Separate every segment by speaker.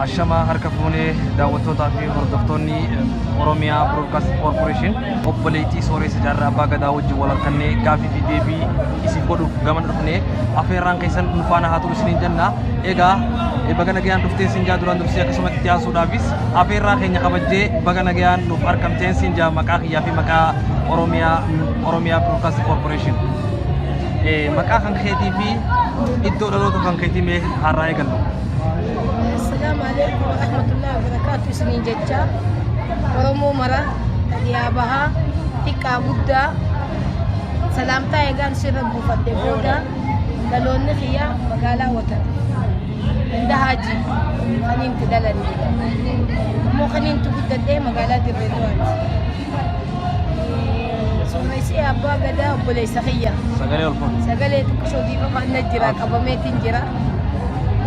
Speaker 1: Ashamaa harka fuunee daawwattootaa fi hordoftoonni Oromiyaa Broadcasting Corporation obboleettii Sooressa Jaarraa Abbaa Gadaa wajjin wal harkannee gaaffii fi deebii isiif godhuuf gama dhufnee afeerraan keessan nu faana haa turu isiniin jenna. Egaa baga nagayaan dhuftee siin jaa duraan dursee akkasumatti itti aansuudhaafis afeerraa keenya kabajjee baga nagayaan nuuf argamteen siin jaa maqaa kiyyaa fi maqaa Oromiyaa Broadcasting Corporation. Maqaa kan keetii fi iddoo dhaloota kan keetii mee har'aa eegallu.
Speaker 2: Assalaamu alaikum warahmatullahi wabarakatuh isiniin jecha Oromoo mara dhiyaa bahaa xiqqaa guddaa salaamtaa eegaan sirra buufadhe booda dhaloonni kiyya magaalaa Watar ganda Haajii kaniinti dhaladhe ammoo kaniinti guddadhe magaalaa Dirree Dawaati. Sooressi abbaa gadaa obboleessa kiyya.
Speaker 1: Sagalee ol fuudhi.
Speaker 2: Sagalee xiqqishoo diifamaa na jira qabameetiin jira.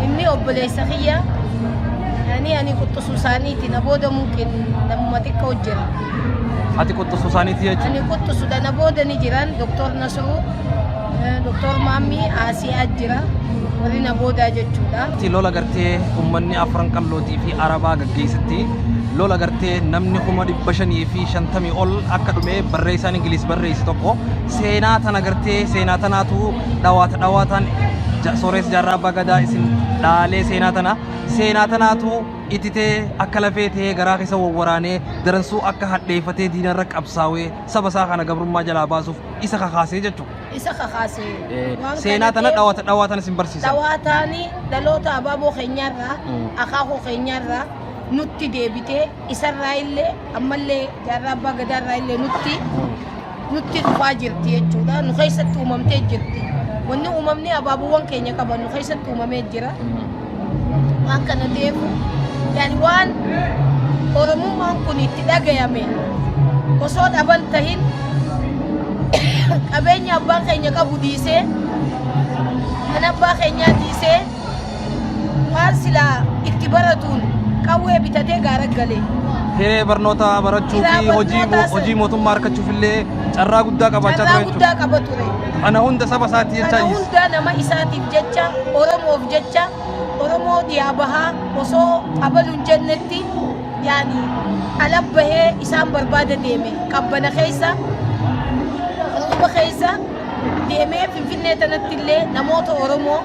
Speaker 2: Inni obboleessa kiyya ani quxxusuu isaaniiti na booda mumkin namuma xiqqoo jira.
Speaker 1: Ati quxxusuu isaaniiti jechuudha.
Speaker 2: Ani quxxusudha na booda ni jiran Doktor Nasruu, Doktor Maammii Aasiyaa jira warri na boodaa jechuudha.
Speaker 1: Lola gartee uummanni Afran Qallootii fi Arabaa gaggeessatti lola gartee namni 550,000 ol akka dhume barreessaan Ingiliis barreesse tokko seenaa tana gartee seenaa tanaatu dhawaata dhawaataan Sooressa Jaarraa Abbaa Gadaa isin dhaalee seenaa tana seenaa tanaatu ititee akka lafee ta'ee garaa keessa wawwaraanee daransuu akka hadheeffatee diinarra qabsaawee saba isaa kana gabrummaa jalaa baasuuf isa kakaasee jechuudha.
Speaker 2: Isa kakaase. Waan
Speaker 1: Seenaa
Speaker 2: kana
Speaker 1: tana
Speaker 2: ta'eef
Speaker 1: dhawaata dhawaataan isin barsiisan.
Speaker 2: Dhawaataani dhaloota abaaboo keenyaarraa akaakuu keenyaarraa nutti deebitee isarraa illee ammallee jaarraa abbaa gadaarraa illee nutti dhufaa jirti jechuudha. Nu keessatti uumamtee jirti. Wanni uumamni abaabuuwwan keenya qaban nu keessatti uumamee jira. Waan kana ta'eef yaani waan Oromummaan kun itti dhagayame osoo dhaban tahin qabeenya abbaan keenya qabu dhiisee mana abbaa keenyaa dhiisee waan silaa itti baratuun qawwee bitatee gaara galee.
Speaker 1: Hiree barnoota barachuu
Speaker 2: Hiree
Speaker 1: fi
Speaker 2: barnootaa
Speaker 1: hojii mootummaa argachuuf illee carraa guddaa qabaachaa
Speaker 2: Carraa
Speaker 1: ture
Speaker 2: guddaa
Speaker 1: jechuudha.
Speaker 2: qaba ture.
Speaker 1: Kana hunda saba isaatti jecha
Speaker 2: Kana hunda nama isaatiif jecha Oromoof jecha Oromoo dhiyaa bahaa osoo abalu hin jennetti yaani ala bahee isaan barbaada deeme qabbana keessa rooba keessa deemee Finfinnee tanatti illee namoota Oromoo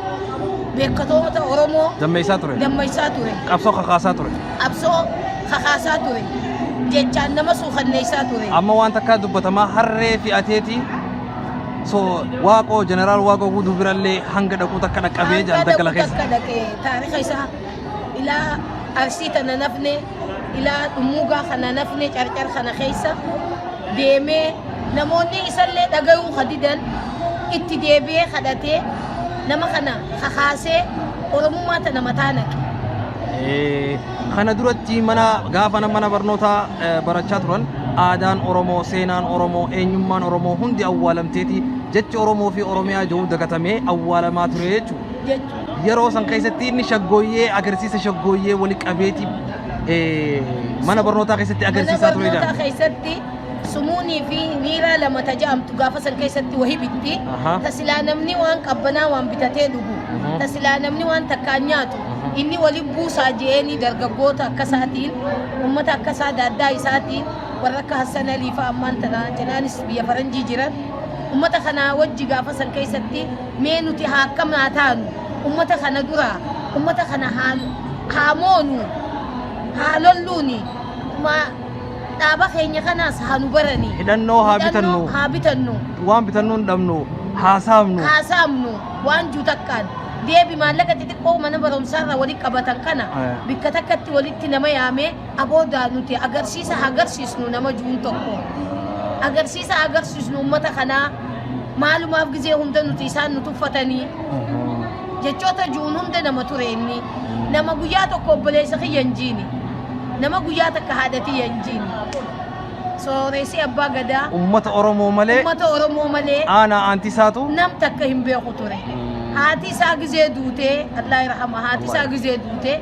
Speaker 2: beekkatoota Oromoo
Speaker 1: dammeessaa ture.
Speaker 2: Dammeessaa ture.
Speaker 1: Qabsoo kakaasaa ture.
Speaker 2: Qabsoo kakaasaa ture. Jechaan nama suukanneessaa ture.
Speaker 1: Amma waan takkaa dubbatamaa harree fe'ateeti so Waaqoo jeneraal Waaqoo Guutuu birallee hanga dhaquu takka dhaqqabee
Speaker 2: Hanga
Speaker 1: jaan daggala
Speaker 2: dhaqu
Speaker 1: keessa.
Speaker 2: takka dhaqee taarika isaa ilaa Arsii tana nafne ilaa Dhummuugaa kana nafne Carcar kana keessa deemee namoonni isallee dhagayuu ka didan itti deebi'ee kadhatee nama kana kakaasee Oromummaa tana mataa naqe.
Speaker 1: Kana duratti mana gaafa mana barnootaa barachaa turan aadaan Oromoo, seenaan Oromoo, eenyummaan Oromoo hundi awwaalamteeti jechi Oromoo fi Oromiyaa jedhu dagatamee awwaalamaa ture jechuudha.
Speaker 2: Jechuudha.
Speaker 1: Yeroo san keessatti inni shaggooyyee agarsiisa shaggooyyee wali qabeeti mana barnootaa keessatti
Speaker 2: Mana
Speaker 1: agarsiisaa ture
Speaker 2: barnootaa
Speaker 1: jedha.
Speaker 2: keessatti sumuunii fi niiraa lama ta ja'amtu gaafa san keessatti wahi bitti. Ta silaa namni waan qabbanaa waan bitatee dhugu. Ta silaa namni waan takkaan nyaatu. Inni wali buusaa je'eenii dargaggoota akka isaatiin ummata akka isaa daaddaa isaatiin warra akka Hassan Alii fa'a ammaan tana cinaanis biyya faranjii jiran ummata kanaa wajji gaafa san keessatti mee nuti haa akkam haa taanu ummata kana duraa ummata kana haa haa moonu haa lolluuni ma dhaaba keenya kanaas haa nu baranii
Speaker 1: Hidhannoo haa
Speaker 2: Hidhannoo
Speaker 1: bitannu.
Speaker 2: haa bitannu
Speaker 1: Waan bitannu hin dhabnu haa saamnu.
Speaker 2: Haa saamnu waan jiru takkaan deebi maallaqa xixiqqoo mana barumsaarraa walitti qabatan kana bikka takkatti walitti nama yaamee aboodaa nuti agarsiisa haa agarsiisnu nama juun tokko agarsiisa haa agarsiisnu ummata kanaa maalumaaf gizee hunda nuti isaan nu tuffatanii jechoota juun hunda nama ture. Inni nama guyyaa tokko obboleessa kiyya hin jiini, nama guyyaa takka haadha tiyya hin jiini. Sooressi Abbaa Gadaa
Speaker 1: Ummata Oromoo malee
Speaker 2: ummata Oromoo malee
Speaker 1: aanaa aantisaatu
Speaker 2: nam takka hin beeku ture. Haati isaa gizee duutee, Allah irhama, haati isaa gizee duutee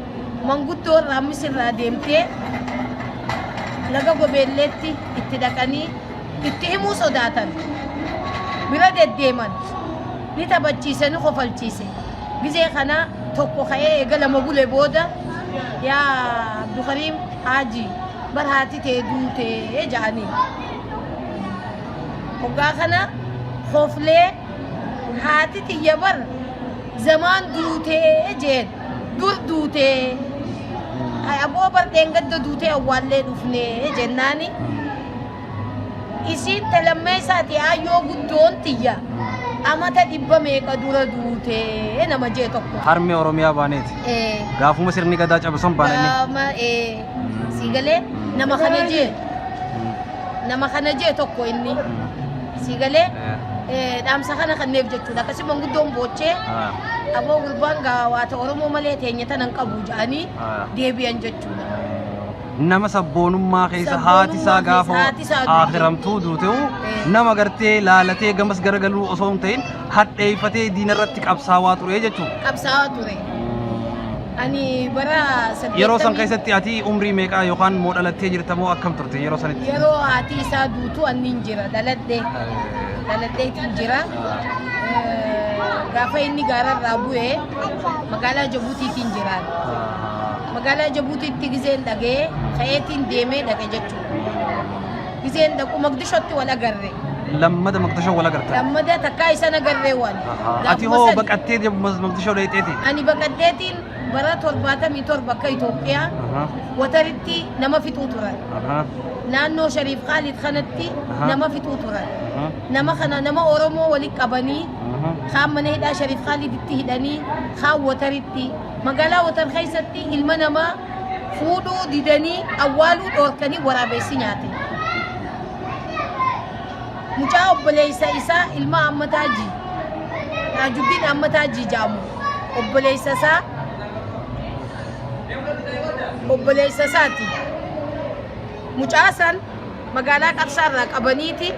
Speaker 2: manguddoo raammis irraa deemtee laga gobeelleetti itti dhaqanii itti himuu sodaatan. Bira deddeeman ni taphachiise ni kofalchiise. Gizee kana tokko ka'ee eega lama bule booda Yaa Abdukariim Haaji bar haati tee duute ja'anii. Hoggaa kana koflee haati tiyya bar zamaan duutee jeen dur duutee hay aboo bar dheengadda duutee awwaallee dhufnee jennaani isiin ta lammeessaati aayyoo guddoon tiyya amata dhibba meeqa dura duutee nama jee tokko.
Speaker 1: Harmee Oromiyaa baaneeti.
Speaker 2: Ee.
Speaker 1: Gaafuma sirni gadaa cabu san baana inni.
Speaker 2: Gaama ee sii galee nama kana jee nama kana jee tokko inni sii galee dhaamsa kana kanneef jechuudha. Akkasii manguddoon boochee aboo gurbaan gaa waata Oromoo malee teenya tanan qabu jedhanii deebi'an jechuudha.
Speaker 1: Nama sabboonummaa keessa haati isaa
Speaker 2: Sabboonummaa
Speaker 1: gaafa
Speaker 2: keessa haati isaa duute.
Speaker 1: aakiramtuu duute'u nama gartee laalatee gamas garagaluu osoo hin ta'in hadheeffatee diina irratti qabsaawaa ture jechuudha.
Speaker 2: Qabsaa'aa ture. Ani bara
Speaker 1: Yeroo san
Speaker 2: 80
Speaker 1: keessatti ati umrii meeqaa yookaan moo dhalattee jirta moo akkam turte yeroo sanitti?
Speaker 2: Yeroo haati isaa duutu annin jira dhaladhe. Dhaladheetiin jira. Gaafa inni gaararraa bu'ee magaalaa Jabuutiitiin jiraan. Magaalaa Jabuutiitti gizeen dhagee ka'eetiin deemee dhaqe jechuudha. Gizeen dhaqu Maqdishootti wal agarre.
Speaker 1: Lammada Maqdishoo wal agartan.
Speaker 2: Lammada takkaa isan agarree waan.
Speaker 1: Ati hoo baqattee Maqdishoo dheexeeti?
Speaker 2: Ani baqadheetiin bara 77 akka Itoophiyaa wataritti nama fixuu turan. Naannoo Shariif Khaalid kanatti nama fixuu turan. Nama kana nama Oromoo walitti qabanii kaan mana hidhaa Shariif Khaaliditti hidhanii kaan wataritti magaalaa watar keessatti ilma namaa fuudhuu didanii awwaaluu dhoorkanii waraabessi nyaate. Mucaa obboleessa isaa ilma Ammataaji Taajuddiin Ammataaji jedhamu obboleessa isaa obboleessa isaati. Mucaa san magaalaa Qarsaa irraa qabaniiti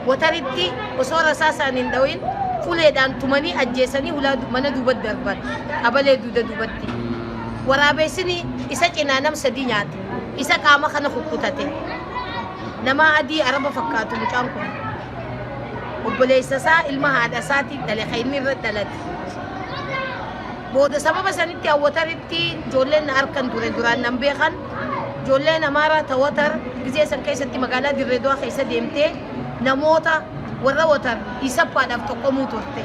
Speaker 2: wataritti osoo rasaasaan hin dhawin uleedhaan tumanii ajjeesanii hulaa mana duubatti darban qabalee duuda duubatti. Waraabessini isa cinaa nam sadii nyaate isa qaama kana kukkutate. Nama adii araba fakkaatu mucaan kun. Obboleessa isaa ilma haadha isaatiin dhale kan inni irra dhalate. Booda sababa sanitti hawwataritti ijoolleen na harkan ture duraan nan beekan. Ijoolleen Amaaraa ta watar gizee san keessatti magaalaa Dirree Dawaa keessa deemtee namoota warra watar isappaadhaaf tokkomuu turte.